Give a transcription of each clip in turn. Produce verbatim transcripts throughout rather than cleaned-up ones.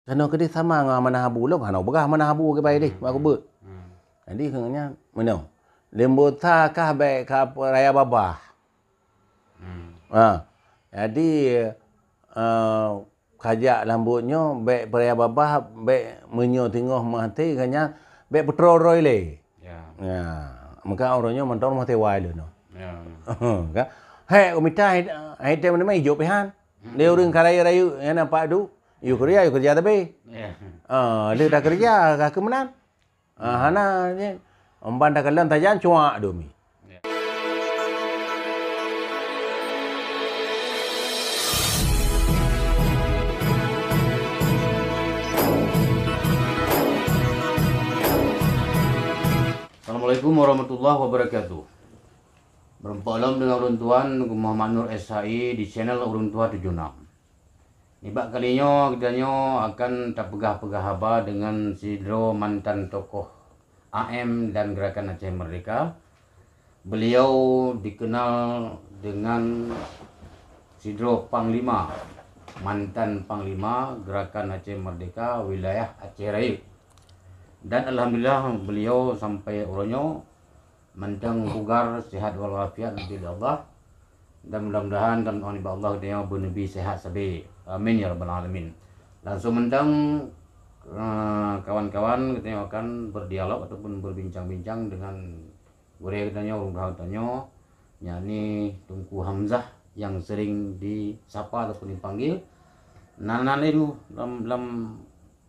Keunoe keudeh sama ngon amanah abu lom, hana peugah amanah abu kibai deh, bak keubeut. Hmm. Jadi, keu nyan, meunoe. Limbuta kah bèk ka raya babah. Hmm. Ha. Jadi, eh, kajak lam buet nyoe, bèk peuraya babah, bèk meunyoe teungoh meuhati, keu nyan, bèk peutroe droe lé. Ya. Ya. Maka uroe nyoe mantong meuhati wai lé nyoe. Ya. Kan? Hai, u mita, hai, hai tem nama ijok pihan. Hmm. Lé ureueng ka rayeuk-rayeuk, nyang nampak tu, yue keureuja, yue keureuja tabé. Ya. Ah, lé dah keureuja, ka keu meunan. Ah, hana, nyan. Umban takalon tajan cuak dumi. Ya. Assalamualaikum warahmatullahi wabarakatuh. Beureumpok lom deungon ulôn tuan Muhammad Nur S H I di channel Ureueng Tuha tujoh nam. Nibak kali nyoe, geutanyoe akan tapeugah-peugah haba deungon sidroe mantan tokoh A M dan Gerakan Aceh Merdeka. Beliau dikenal dengan sidroe panglima, mantan panglima Gerakan Aceh Merdeka wilayah Aceh Rayeuk. Dan alhamdulillah, beliau sampai uroe nyoe mantong bugar, sihat walafiat, alhamdulillah. Dan mudah-mudahan dan doa nibak Allah geutanyoe beuneubri sihat sabe. Amin ya rabbal alamin. Langsung mantong, eh, kawan-kawan geutanyoe akan berdialog ataupun berbincang-bincang dengan gurèe geutanyoe, ureueng tuha geutanyoe, yakni Teungku Hamzah yang sering disapa ataupun dipanggil. Nan, nan lé nyoe lam, lam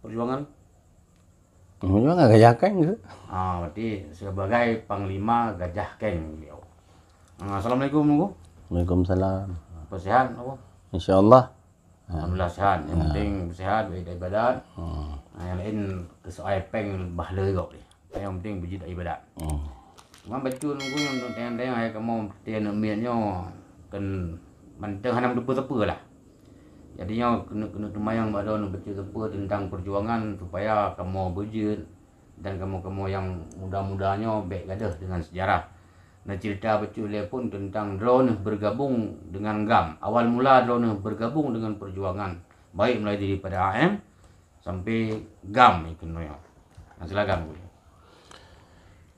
perjuangan? Perjuangan Gajah Keng ke? Ah, berarti sebagai Panglima Gajah Keng beliau. Ah, assalamualaikum, Teungku. Waalaikumsalam. Apa sehat, Teungku? Insya Allah. Alhamdulillah sehat. Yang penting sehat, beribadat. Hmm. Ah, yang lain kesoai peng bah le gok deh. Yang penting beujeuet ibadat. Hmm. Cuma bacut Teungku nyang teuntang-teuntang hai kamoe peureuté aneuk miet nyoe kan mantong hana meuteupeu-teupeu lah. Jadi nyoe keuneuk, keuneuk teumayang bak droeneuh bacut teupeu teuntang perjuangan supaya kamoe beujeuet dan kamoe-kamoe nyang muda-muda nyoe bèk gadôh deungon sejarah. Na cerita bacut lé pun teuntang droeneuh bergabung dengan gam. Awal mula droeneuh bergabung dengan perjuangan, baik mulai daripada A M sampai gam ikeunoe. Nah, silakan, Bu.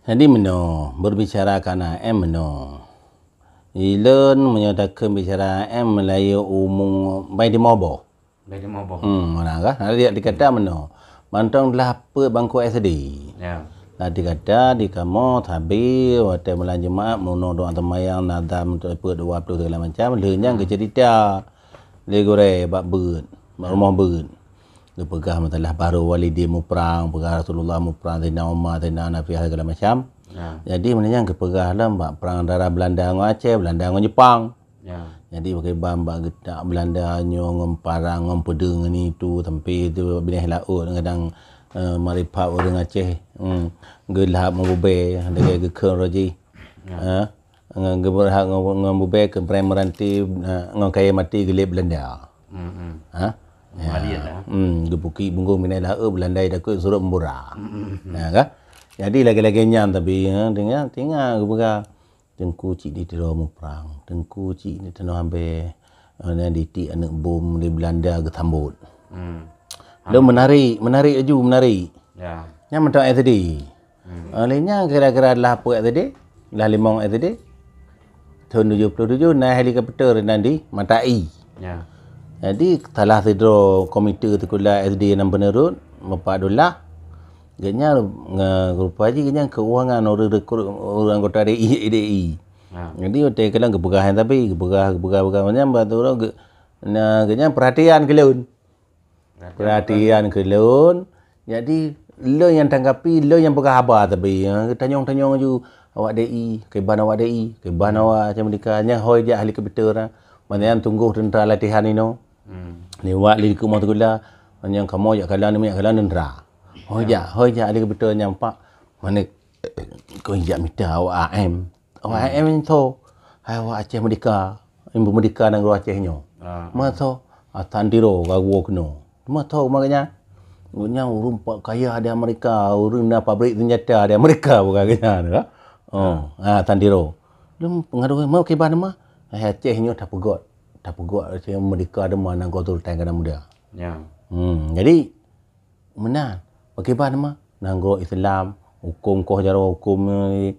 Jadi meunoe, berbicara ka na A M meunoe. Ilôn meunyoe takheun bicara A M meulayeue umu bai lima boh. Bai lima boh. Hmm, meunan kah? Jadi dikata meunoe. Mantong lah peuet bangku S D. Ya. Lah dikata di kamoe sabe watèe malam Jumat meunoe doa teumayang nadam peuet dua puluh segala macam, lheueh nyan geucerita lé gurèe bak beuet, bak rumoh beuet. Geupeugah masalah barô Walidin muprang, peugah Rasulullah muprang, Saidina Umar, Saidina Nafiah segala macam. Ya. Jadi, meunan nyan geupeugah lom bak prang antara Beulanda ngon Aceh, Beulanda ngon Jepang. Ya. Jadi, pakriban bak geutak Beulanda nyoe ngon parang, ngon peudeueng ngon itu, sampai itu binéh laôt kadang, eh, makrifat ureueng Aceh, hmm, geulahap meububé, lagèe geukheun roh jih. Ya. Eh, ngon geubeurhak ngon, ngon bubé keu prang meuranti, eh, ngon kayèe maté geulét Beulanda. Hmm, hmm. Ha? Ya. Malian lah. Hmm, geupukik bungkôh minai laôt Beulanda takot surot membura. Hmm, hmm, hmm. Ya kan? Jadi lagèe-lagèe nyan tapi, ha, tinggai, tinggai geupeugah, Teungku cit di Tiro Muprang, Teungku cit di Tanoh Ambée, eh, nyan ditiek aneuk bom di Beulanda geusambot. Hmm. Lom meunarik, meunarik laju, meunarik. Ya. Nyan mantong S D. Hmm. Ah, lé nyan kira-kira lah peuet S D, lah limong S D. Thôn tujoh ploh tujoh na helikopter nan di Mata Ie. Ya. Jadi, salah sidroe komite sikula S D nyang peuneurot, Bapak Abdullah, gobnyan nge-, rupa jih gobnyan keuangan ureueng rekrut ureueng anggota D I, D I. Ya. Jadi, watèe kadang geupeugah nyan tapi, geupeugah, geupeugah, geupeugah, nyan bak tu ureueng ge-, na, gobnyan peurhatian keu lôn. Peurhatian keu lôn. Jadi, lôn nyang tanggapi, lôn nyang peugah haba tapi, ha, geutanyong-tanyong laju awak D I, kiban awak D I, kiban awak Aceh Merdeka, nyan hôi jak ahli komputer, ha. Mantong nyan tunggôh teuntra latihan inoe. Hmm. Liwat lé dikeue moh sikula, mantong nyan kamoe jak kalon, jak kalon teuntra. Hôi jak, hôi jak ahli komputer nyan pak. Mane, kon jak mita awak A M. Awak A M nyan tho. Hai awak Aceh Merdeka. Nyang beumerdeka nanggroe Aceh nyoe. Ah. Ma tho. Ah, Sandiro ka geuwoe keunoe. Ma tho ma gobnyan. Gobnyan ureueng pak kaya di Amerika, ureueng na pabrik seunjata di Amerika bukan gobnyan tu, ha? Oh, ah, Sandiro. Lom pengaruh ma kiban ma. Hai Aceh nyoe tapeugot. Tapeugot Aceh Merdeka deuma nanggroe Sultan Ganda Muda. Ya. Hmm, jadi Meunan. Pakriban mah? Nanggroe Islam, huköm koh jaroe, huköm, eh,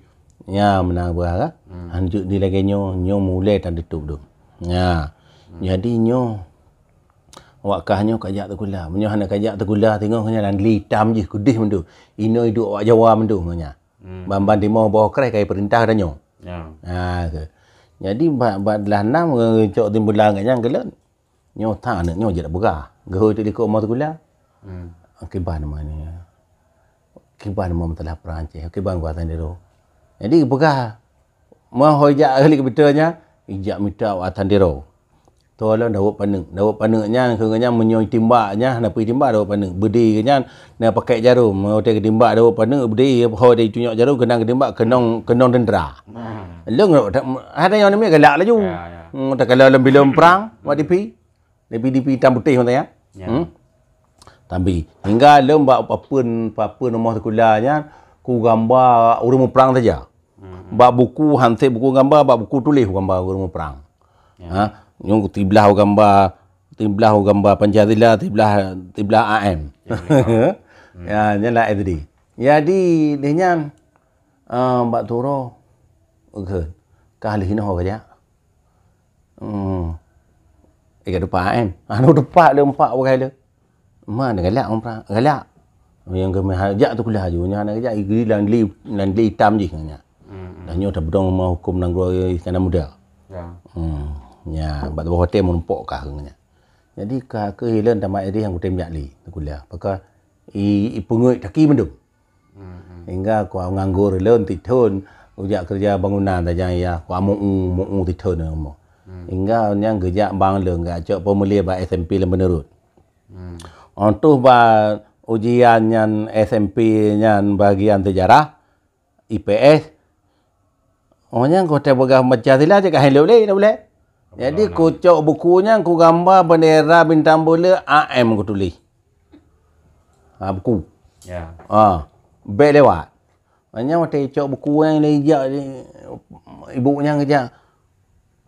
nya meunan beurah ka. Hmm. Hanjeuet di lagèe nyoe, nyoe mulai tan teutôp dum. Nya. Hmm. Jadi nyoe, awak kah nyoe kajak sikula. Meunyoe hana kajak sikula, teungoh nyan lam itam jih keudeh mandum. Inoe iduek awak Jawa mandum nyan. Hmm. Ban-ban timoh boh kreh kai peurintah tanyoe. Ya. Ha, ke. Jadi bak, bak dlah nam, eh, cok timbulan kat nyan keulon. Nyoe that aneuk nyoe jeuet peugah. Geuhôi teuk likot umoe sikula. Hmm. Kiban ma ni. Kiban ma masalah Perancis. Kiban gua Sandero. Jadi peugah, ma hôi jak ahli komputer nya, ijak mita awak Sandero. Tolong Daud Paneuk. Daud Paneuk nyan, keu nyan meunyoe timbak nya, na pui timbak Daud Paneuk. Beudé nyan, na pakai jarum. Meunyoe timbak Daud Paneuk, beudé, hôi ditunyok jarum, keunong timbak, keunong, keunong tentera. Hmm. Lôn, ada nyang namanya galak laju. Ya, ya. Hmm, tak kala lom bilom perang, wak D P. Di P D P hitam putih mata ya. Ya. Hmm? Tapi, hingga lom bak papeuen, papeuen rumoh sikula nyan, ku gamba ureueng muprang saja. Hmm. Bak buku, hansét buku gamba, bak buku tuléh gamba ureueng muprang. Ya. Ha? Nyang tiblah gamba, tiblah gamba Pancasila, tiblah, tiblah A M. Ya, ya. Hmm. Ya, nyan lah S D. Jadi, di nyan, ah, bak Turo, ke, kah lheuh inoe kajak. Hmm. Eh, ka teupah, kan? Anu teupah le empat bagai le. Ma, galak muprang, galak. Nyang geumeuhajat tu kulah aju, nyang hana geujak, igeri lam li, lam li itam jih nyan. Hmm, hmm. Dan nyoe tapeudong ma huköm nanggroe Iskandar Muda. Ya. Hmm. Nya, bak hotel meurumpok kah nyan. Jadi, ka keuh ilon tamat S D nyang kutem jak li, kuliah. Pakon i, ipeungeuet taki mandum. Hmm, hmm. Hingga ku nganggur lôn tithon, kujak keureuja bangunan saja ya, ku amu'u, mu'u tithon rumoh. Hmm. Hingga nyan geujak bang lôn, geujak cok peumulia bak S M P Lam Beneurut. Hmm. Óh toh bak ujian nyan S M P nyan bagian sejarah, I P S, oh, nyan ku teupeugah Pancasila cit ka hana lé, hana lé. Jadi, ku cok buku nyan, ku gamba bendera bintang bola A M ku tuléh. Ha, buku. Ya. Ha, bèk lewat. Nyan watèe cok buku nyan lé jak, ibu nyan geujak.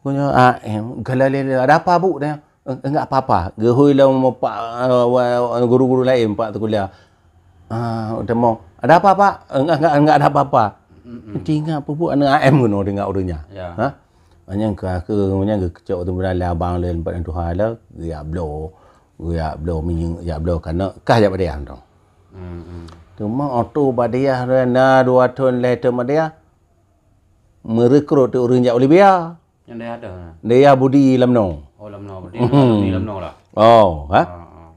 Ku nyoe, ah, eh, galak lé, "Ada apa, Bu?" Dia, "Eh, enggak apa-apa." Geuhôi lom pak, eh, wa-, wa-, guru-guru laén, pak sikula. Ah, uteumong, "Ada apa, Pak?" "Eh, enggak, enggak, enggak ada apa-apa." Mm-mm. Teuingat peue buet aneuk A M keunoe teuingat ureueng nyan. Ya. Ha? Nyan keu, keu, nyan geukeucok tu beurala abang lé, empat tuha lé, geujak bloe, geujak bloe minyeuk, geujak bloe kanok, kah jak bak dayah tu. Mm-mm. Teuma oto bak dayah na dua thon lhèe thon bak dayah, meurekrut ureueng jak u Libya. Nyang dayah ada, nah? Dayah Budi Lamno. Oh, Lamno, Budi. Hmm. Alumni Lamno lah. Oh, ha? Ah, ah.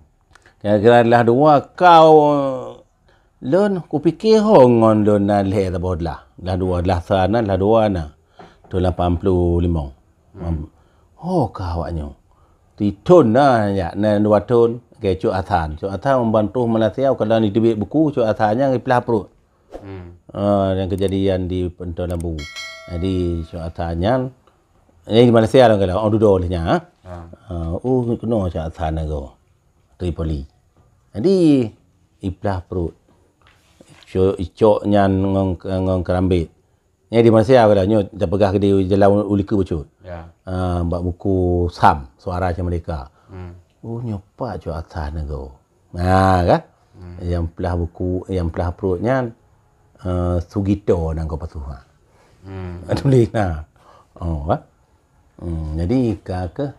Kira-kira lah dua kau, lôn, kupike ho ngon lôn na lhèe saboh dlah. Lah dua dlah sa na, lah dua na. Tu lapan puluh lima. Hmm. Ho ka awak nyoe. Tithon na, ya, na dua thon. Okey, Cok Hasan. Cok Hasan membantu Malaysia, kalau diteubiet buku, Cok Hasan nyang iplah pruet. Hmm. Ah, yang kejadian di Pentol Lambu. Jadi, Cok Hasan nyan, eh, di Malaysia lah kalau, oh, dudoe leh nyan, ha? Ah. Ah, oh, keunoe Cok Hasan lagoe. Tripoli. Jadi, iplah pruet. Cok, icok nyan ngon, ngon keurambet. Nyan di Malaysia kalau nyoe, tapeugah keudéh jalan u-, u likot bacut. Ya. Ah, bak buku SAM, Suara Aceh Merdeka. Hmm. Oh, nyoe pat Cok Hasan lagoe. Ha, kan? Hmm. Nyang plah buku, nyang plah pruet nyan, eh, Sugito nan kau pasuh, ha. Hmm. Tuléh na. Oh, ha? Hmm, jadi ka keuh,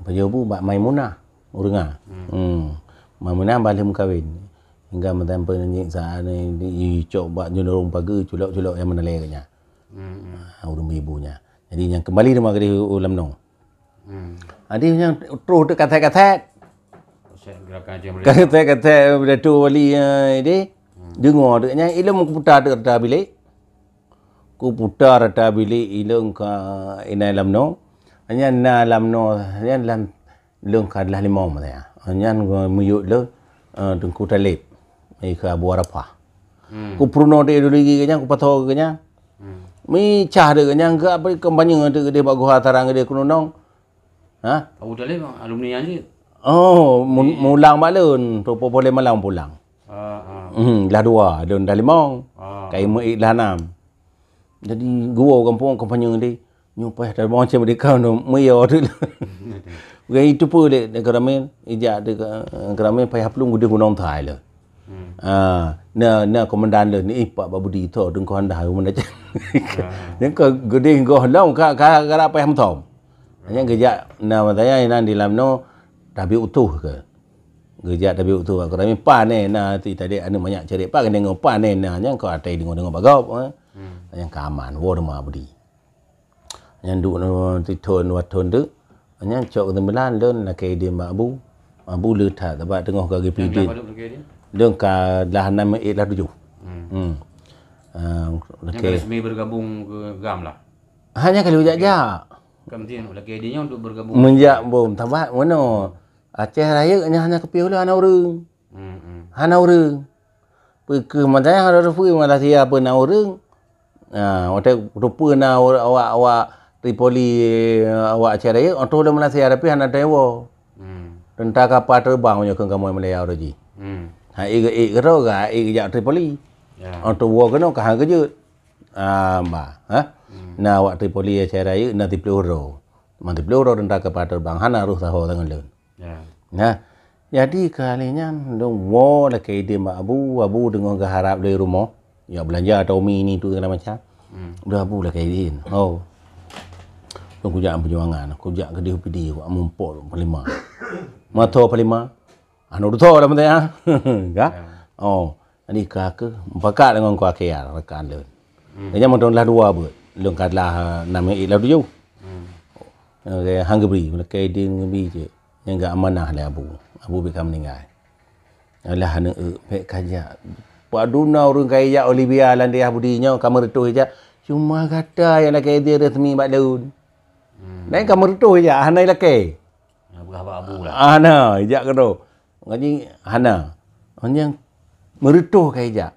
pajoh bu bak Maimunah, ureueng, ha. Hmm. Hmm. Maimunah bah lheueh meukawen. Hingga meutampeue nyan saat ni, di, dicok bak jurông pageue, culok-culok nyang meunalée geuh nyan. Hmm, hmm. Ha, ureueng ibu nyan. Jadi, nyang keumbali teuma keudéh u Lamno. Hmm. Jadi, nyan troh teuk kaset-kaset. Kaset gerakan Aceh Merdeka. Kaset-kaset Pidato Wali, eh, idéh. Hmm. Deungoe teuk nyan, ilôn kuputa teuk rata bilék. Kuputa rata bilék ilôn ka inan Lamno. Nyan na Lamno, nyan lam lôn ka dlah limong masa nyan. Nyan meuyuet lôn, eh, Teungku Taleb. Ikeu Abu Arafah. Hmm. Kupeurunoe teuk idéh lagi geuh nyan, kupasoe geuh nyan. Hmm. Meucah teuk geuh nyan, geuh apa kampanye teuk geuh bak guha tarang geuh kunonong. Ha? Abu Talib alumni nyan cit? Oh, mu-, mulang bak lôn, tu poh lhèe malam pulang. Ah, ah. Hmm, lah dua, lôn dah limong. Ah. Kai meuék lah enam. Jadi, geuwoe gampông kampanye di, nyoe paih dah bang macam di kau tu, meuyo tu. Bukan itu pun lé, Keuramin, ijak di Keuramin payah plueng gudeh gunong thai le. Hmm. Ah, na, na komandan le ni, eh, Pak Babudi tho, deungko anda komandan. Ah. Nyang ke gudeh goh long ka, ka, ka payah meuthom. Nyang geujak na matanya inan di lam no, tabi utuh ke. Geujak tabi utuh Keuramin, "Pa nè na ti tadi anu manyak cerek, pa keuneuk ngon pa nè na, nyang kau atai deungo-deungo bagop, eh." Hmm. Nyang ka aman, wo rumah Budi. Nyang duek nyoe tithon dua thon teuk, nyang cok keuteumbilan lôn lakée idin bak Abu. Abu le that, sabab teungoh ka geupidin. Lôn ka lah nam ék lah tujoh. Hmm. Hmm. Ah, nyang lakée ka resmi bergabung ke GAM lah? Hanya kali ujak jak. Ka meusti lakée idin nyoe untuk bergabung. Meunjak bom, sabab meunoe. Aceh Rayeuk nyan hana kupiôh lé hana ureueng. Hmm, hmm. Hana ureueng. Peu kheueh mantong nyang hana reufui Malaysia peu na ureueng. Ha, watée reufui na awak, awak Tripoli, awak Aceh Rayeuk, oh, troh lé Malaysia tapi hana teuwoe. Hmm. Teuntara kapal teubang meunyoe kheun kamoe Malaya uroe jih. Hmm. Ha, ék, ék keudroe ka, ék jak Tripoli. Ya. Oh, teuwoe keunoe ka han keujeuet. Ah, bah, ha? Hmm. Na awak Tripoli Aceh Rayeuk na siplôh droe. Man siplôh droe teuntara kapal teubang hana roh saho tangan lôn. Ya. Nah, jadi kali nyan lôn woe lakée idin bak Abu, Abu deungoe geuharab lé rumoh, jak beulanja atau mi ni tu segala macam. Hmm. Udah Abu lakée idin. Oh. Lôn kujak perjuangan, kujak keudeh pidi, wak mumpok panglima. Mata panglima. Anu duto dah penting ah. Ka? Ya. Oh. Jadi ka keuh mupakat deungon Ku Akhir rakan lôn. Hmm. Jadi mantong lah dua buet. Lôn ka lah nam ék lah tujoh. Hmm. Okey, han geubri, lakée idin geubri cit. Nyang geuamanah lé Abu. Abu bèk ka meuninggai. Alah aneuk ék, bèk ka jak. Padum na ureueng ka ijak Olivia Landéah Budi nyoe ka meureutoh ijak. Cuma gata nyang lakée idin resmi bak lôn. Hmm. Laén ka meureutoh ijak, hana ilakée. Hana peugah bak Abu lah. Ah, hana, ijak keudroe. Ngaji hana. Nyang meureutoh ka ijak.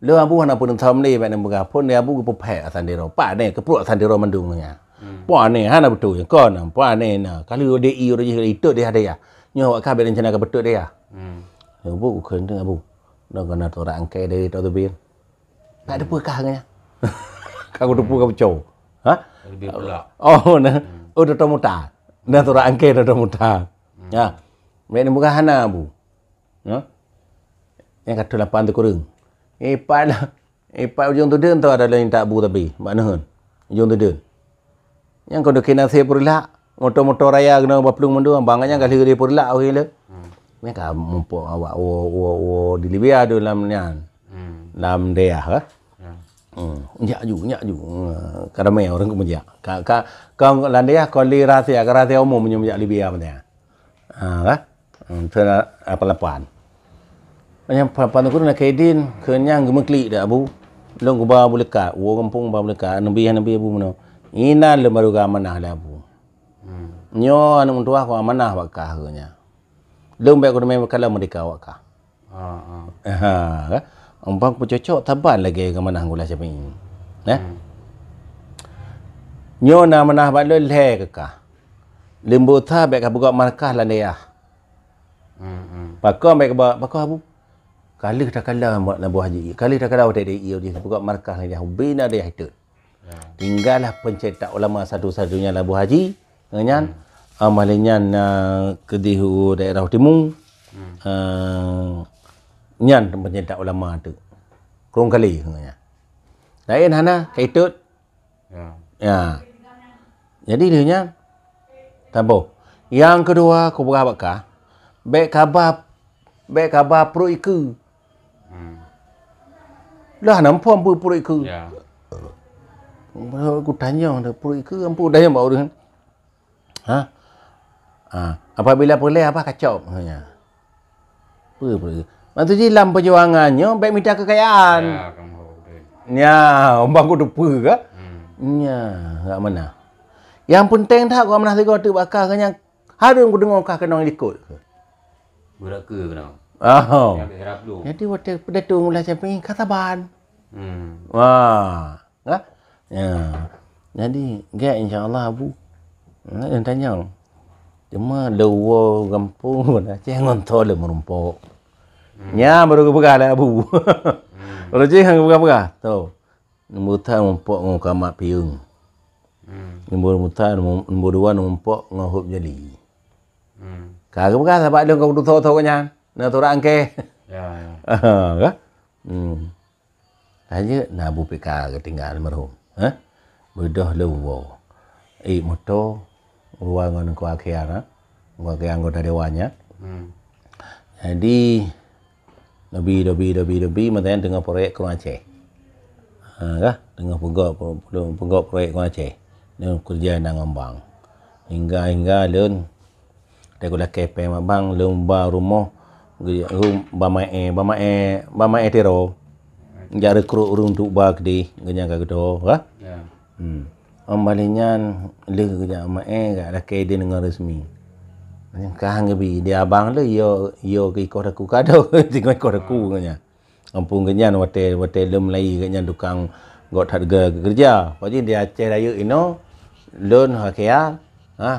Lé Abu hana peuneuthom lé bak nyang peugah phon, lé Abu geupeuphét asai droe. Pane, keupruet asai droe mandum nyan. Hmm. Pane, hana beutôi. Kon, pane na. Kali D I uroe jih itot di hadiah. Nyoe awak ka bèk rencana ka beutôi dia. Hmm. Abu kheun teuh Abu. Dah kena torak angkai dari Tok Tebing. Nak teupeue kah nyan? Ka kuteupeue ka peucok. Ha? Lebih pula. Oh, nah. Hmm. Oh, Tok Muta. Nah, torak angkai Tok Muta. Hmm. Ya. Meunan bukan hana, Bu. Ya. Nyang ka lapan teukureueng. Eh, pat lah. Eh, pat ujong tudeueng tu ada lain tak Bu tapi. Mak Nehun. Ujong tudeueng. Nyang keuneuk keunan sie peureulak, moto-moto raya keunoe baplueng mandum, bang nyan ka lheueh lé peureulak wahé lé. Hmm. Meuka mumpok awak wo, wo, wo di Libya tu lam nyan. Hmm. Lam dayah, eh. Ya. Hmm. Jak ju, jak ju. Hmm. Ka ramé ureueng keumeujiak. Ka, ka, ka lam dayah kon lé rahsia, ka rahsia umum meunyoe jak Libya macam nyan. Ha, kan? Hmm, tu lah lapan-lapan. Nyang pa-, paneuk keuneuk na Kaidin, keu nyang geumeuklik dak Abu. Lôn kuba Abu Leukat, woe gampông ba Abu Leukat, neubi, neubi Abu meunoe. Inan lôn baru geuamanah lé Abu. Hmm. Nyoe aneuk meutuwah ku amanah bak kah keu nyan. Lôn bèk kuteumé meukalon meurdeka bak kah. Ha, ha. Ha, kan? Umpang peucocok saban lagèe geumanah gula Syafi'i. Nah. Hmm. Nyoe na manah bak lôn lhèe keu kah. Leumbô that bèk ka peugöt markah lam dayah. Hmm, hmm. Pakon bèk ka ba-, pakon Abu? Ka lheueh takala mak Abu Haji. Ka lheueh takala watèe di ié jih peugöt markah lam dayah. Ubé na dayah itot. Ya. Tinggalah pencetak ulama satu-satunya Labuhan Haji, nyan, hmm, ah, malah nyan, ah, keudéh u daerah timu, hmm, ah, nyan pencetak ulama tu. Krueng Kalé, nyan. Laén hana, ka itot. Ya. Ya. Jadi, lheueh nyan, saboh. Nyang keudua, kupeugah bak kah, bèk kaba Bèk kaba pruet ikeue. Hmm. Lah na muphom peue pruet ikeue. Ya. Kutanyong teuh pruet ikeue, ampôn, tanyong bak ureueng. Ha? Ha, apabila peureulèe haba kacok, ha, nya. Peue pruet ikeue? Maksud jih lam peujuangan nyoe bèk mita keukayaan. Ya, kamoe beutôi. Nya, umpang kuteupeue ka? Hmm. Nya, gak mana? Nyang peunteng that, gak mana sigoe teuk bak kah, nyang Harun kudeungoe kah keunong likot. Beureukat keunong. Oh. Nyang keu harap dulu. Jadi, watèe pidato Mulai Syafi'i ka saban. Hmm. Wah, kan? Ya. Jadi, gèt insya Allah, Abu. Nah, nyang tanyong. Cuma leuwoe gampông Aceh ngon tho lé meurumpok. Hmm. Nya baru geupeugah lé Abu. Hmm. Baru jih han geupeugah-peugah. Tho. Nombor that mumpok ngon kamat piyeung. Hmm. Nombor muta, nombor, nombor dua mumpok ngon hop jali. Hmm. Ka geupeugah sabab lôn ka kututoe-toe nyan. Na surat angkée. Ya, ya. Ka? Hmm. Lanjut na Abu P K geutinggai almarhum. Hah? Beudôh lôn woe. Eh, moto, rua ngon Teungku Akhiar, ha? Teungku Akhiar anggota dewan nyan. Hmm. Jadi, lobi, lobi, lobi, lobi, masa nyan teungoh proyek Krueng Aceh. Ha, kah? Teungoh peugok, peugok proyek Krueng Aceh. Lôn keureuja na ngon bank. Hingga, hingga lôn Teuka lakée péng mak bang, lôn ba rumoh, geu-, ru-, ba maé, ba maé, ba maé Tiro. Jak rekrut ureuëng untuk ba keudeh, geuhnyan ka geudoe, ha? Ya. Hmm. Ôn baleh nyan, lheueh geujak maé, jak lakée idin deungon resmi. Ka han geubi, di abang lé, yo, yo keu ikoh taku kado, tinggai ikoh taku geuhnyan. Ampôn geuhnyan watée, watée lôn meulai geuhnyan tukang gok that geukeureuja. Pajih di Aceh Rayeuk inoe, lôn akhé, ha,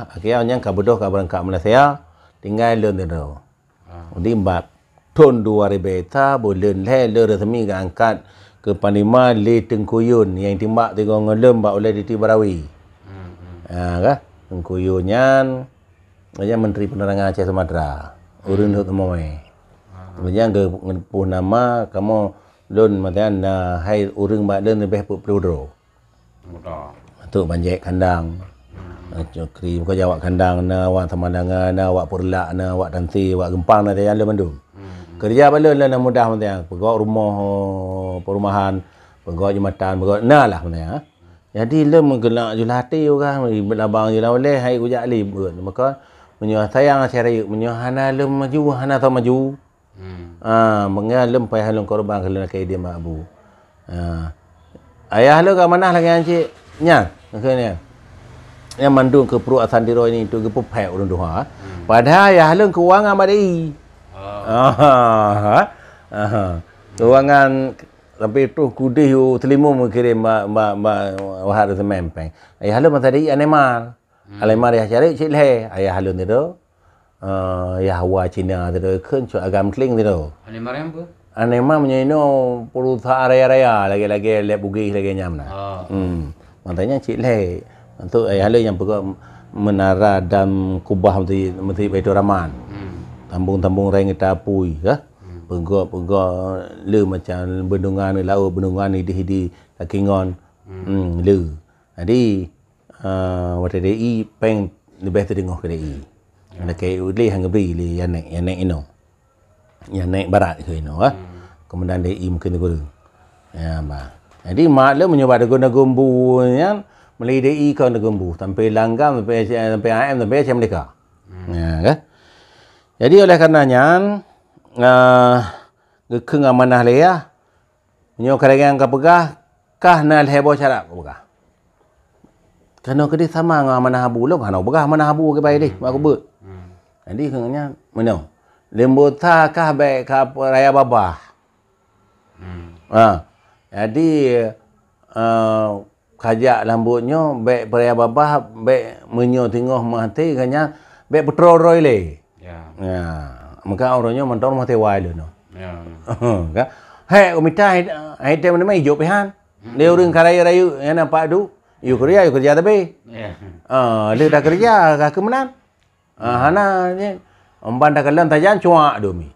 akhé nyan ka beudôh ka beurangkat Malaysia, tinggai lôn sidroe. Ah. Jadi bak thon dua ribèe sa, buleuen lhèe lôn resmi geuangkat keu panglima lé Teungku Yun nyang timbak tigo ngon lôn bak ulèe Titi Barawi. Hmm, hmm. Ha, kah? Teungku Yun nyan, Raja Menteri Penerangan Aceh Sumatra, ureuëng Lhokseumawe. Kemudian geupeugah nama kamoe lôn meunan na hai ureuëng bak lôn leubeh peuet ploh droe. Muda. Untuk banjek kandang. Hmm. Cokri, bukan jawab kandang, na awak Samalanga, na awak Purlak, na awak Tansi, awak Gempang, na jalan lôn mandum. Hmm. Kerja bak lôn lah na mudah meunan. Pegawai rumah, perumahan, pegawai jematan, pegawai na lah meunan. Jadi lôn meugeulak jula até urang, labang jula ulèe hai kujak lé beuet. Maka meunyoe sayang asai rayeuk, meunyoe hana lôn maju, hana tao maju. Hmm. Ah, meunyoe lôn payah lôn korban keu lôn lakèe idin bak Abu. Ah. Ayah lôn ka manah lagèe nyan cit. Nyan, maksudnya. Nyan mandum keu pruet Asan Tiro ini untuk geupeupèe ureuëng tuha. Hmm. Padahai ayah lôn keuangan bak D I. Oh. Ah, ah. Keuangan sampai troh kudeh u Teulimu meukirém bak, bak, bak Wahab Semen pèng. Ayah lôn masa di Anemar. Hmm. Anemar yah cari cit lhèe. Ayah lôn tu. Ah, yah wa Cina tu. Kheun cok agam tling tu. Anemar nyang peue? Anemar meunyoe inoe perusahaan raya-raya lagèe-lagèe lép Bugis lagèe nyan na. Ah. Hmm. Makanya cit lhèe. Untuk ayah lôn nyang peugah menara dan kubah meuseujid, meuseujid Baiturrahman. Hmm. Tambong-tambong rèng geutapui, kah? Hmm. Peugah-peugah le macam bendungan laôt, bendungan idih-idih Takingon. Hmm. Hmm, le. Jadi, ah, watèe D I pèng leubeh teudeungoh keu D I. Ya. Lakèe ulèe han geubri lé Yanek, Yanek inoe. Yanek Barat keu inoe, ah. Hmm. Komandan D I mungkin tu guru. Ya, bah. Jadi, mak lôn meunyoe bak dagon-dagon bu nyan, meulai D I kon dagon bu. Sampai Langgam, sampai, sampai A M, sampai Aceh Merdeka. Hmm. Ya, kan? Jadi, oleh karena nyan, ah, geukheun amanah lé yah, Meunyoe kadang ka peugah, kah na lhèe boh syarat, ka peugah. Keunoe keudeh sama ngon amanah Abu lôn, hana peugah amanah Abu kiban deh, mak kubeuet. Hmm. Jadi, keu nyan, meunoe. Leumbota kah bèk ka raya babah. Hmm. Ha. Jadi, eh, kajak lam buet nyoe, bèk peuraya babah, bèk meunyoe teungoh meuhati, keu nyan, bèk peutroe droe lé. Ya. Ya. Maka uroe nyoe mantong rumoh seuwa lôn nyoe. Ya. Kan? Hai, ku mita hai, hai tem nama ijok pihan. Hmm. Dia ureuëng ka rayeuk-rayeuk nyang nampak tu. Yuk kerja, yuk kerja tapi. Ya. Ah, dia dah kerja, ka keu meunan. Ah, hana ni. Empan dah kelan tajan cuak demi.